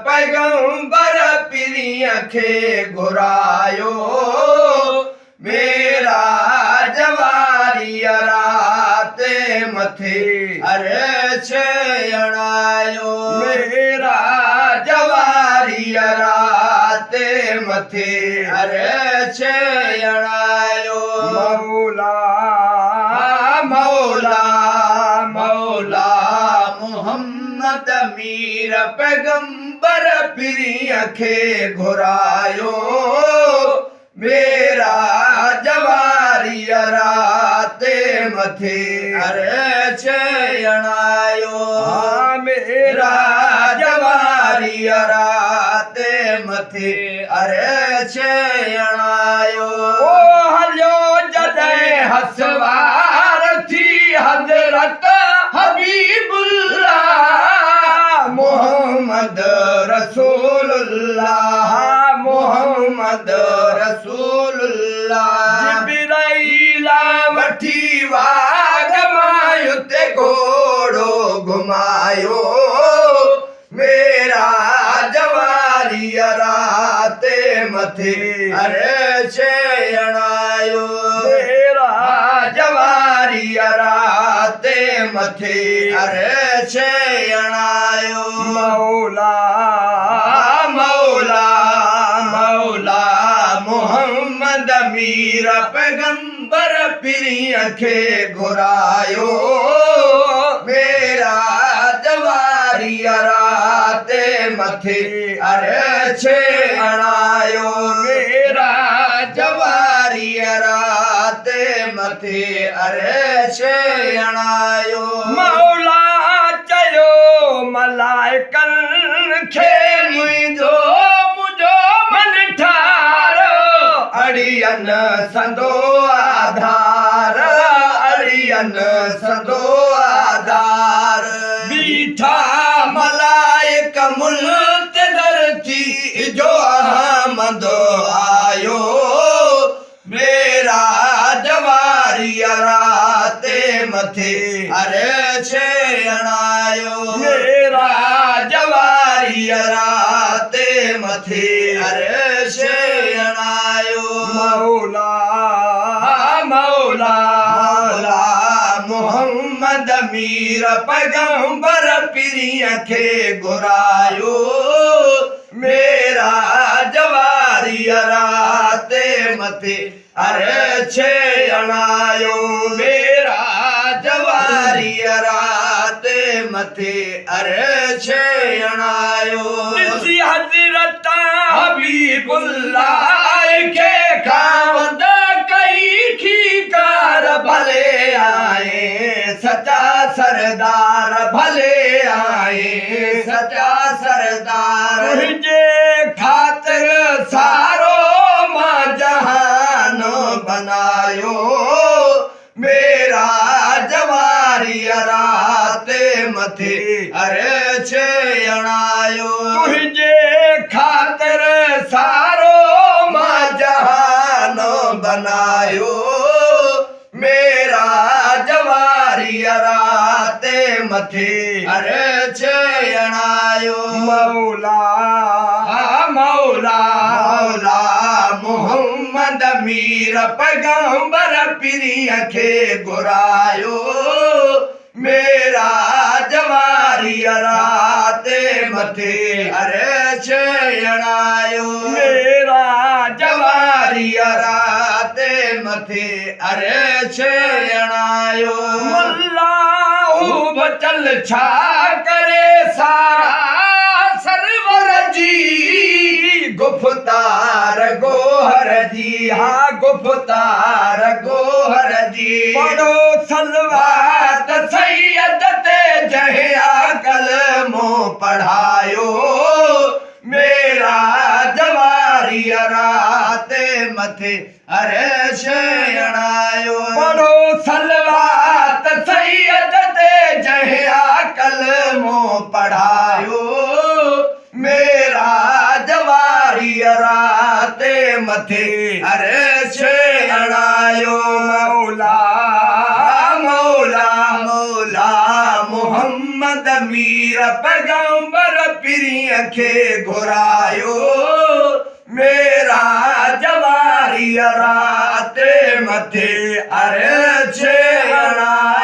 پيغمبر پرينء کي گهرايو. معراج واريء رات مٿي عرش اڻايو. معراج واريء رات مٿي عرش اڻايو. مولا مولا مولا محمد مير پيغمبر پرينء کي گهرايو. معراج واريء رات مٿي عرش اڻايو. معراج واريء رات مٿي عرش اڻايو. او هليو جڏهن هسوار ٿي حضرت حبيب الله محمد رسول الله محمد رسول الله جبرائيل وٺي واڳ مان اتي گهوڙو گهمايو معراج واريء رات مٿي عرش اڻايو معراج واريء رات مٿي عرش اڻايو. مولا مولا مولا محمد مير پيغمبر پرينء کي گهرايو. معراج واريء رات مٿي عرش اڻايو. معراج واريء رات مٿي عرش اڻايو. مولا چيو ملائڪن کي منهنجو منهنجو من ٺار اڙين سندو آڌار اڙين سندو آڌار. بيٺا ملائڪ منتظر ٿي جو احمد آيو. معراج واريء رات مٿي عرش اڻايو. معراج واريء رات مٿي عرش اڻايو. مولا مولا مولا محمد مير پيغمبر پرينء کي گهرايو. معراج واريء رات مٿي عرش اڻايو. معراج واريء رات مٿي عرش اڻايو. ڏسي حضرت حبيب الله کي خاوند ڪئي کيڪار ڀلي آئين سچا سردار ڀلي آئين سچا سردار. تنهنجي خاطر سارو مان جهان بنايو. معراج واريء رات مٿي عرش اڻايو. تنهنجي خاطر سارو مان جهان بنايو. معراج واريء رات مٿي عرش اڻايو. مولا مولا مولا محمد مير پيغمبر پرينء کي گهرايو. معراج واريء رات مٿي عرش اڻايو. معراج واريء رات مٿي عرش اڻايو. ملا هو بچل ڇا ڪري سارا سرور جي گفتار گوهر جي ها گفتار گوهر جي. پڙهو صلوات سيد تي جنهن آ ڪلمو پڙهايو. معراج واريء رات مٿي عرش اڻايو. پڙهو صلوات سيد تي جنهن آ ڪلمو پڙهايو. معراج واريء رات مٿي عرش اڻايو. مولا مولا مولا محمد. مير پيغمبر پرينء کي گهرايو، معراج واريء رات مٿي عرش اڻايو.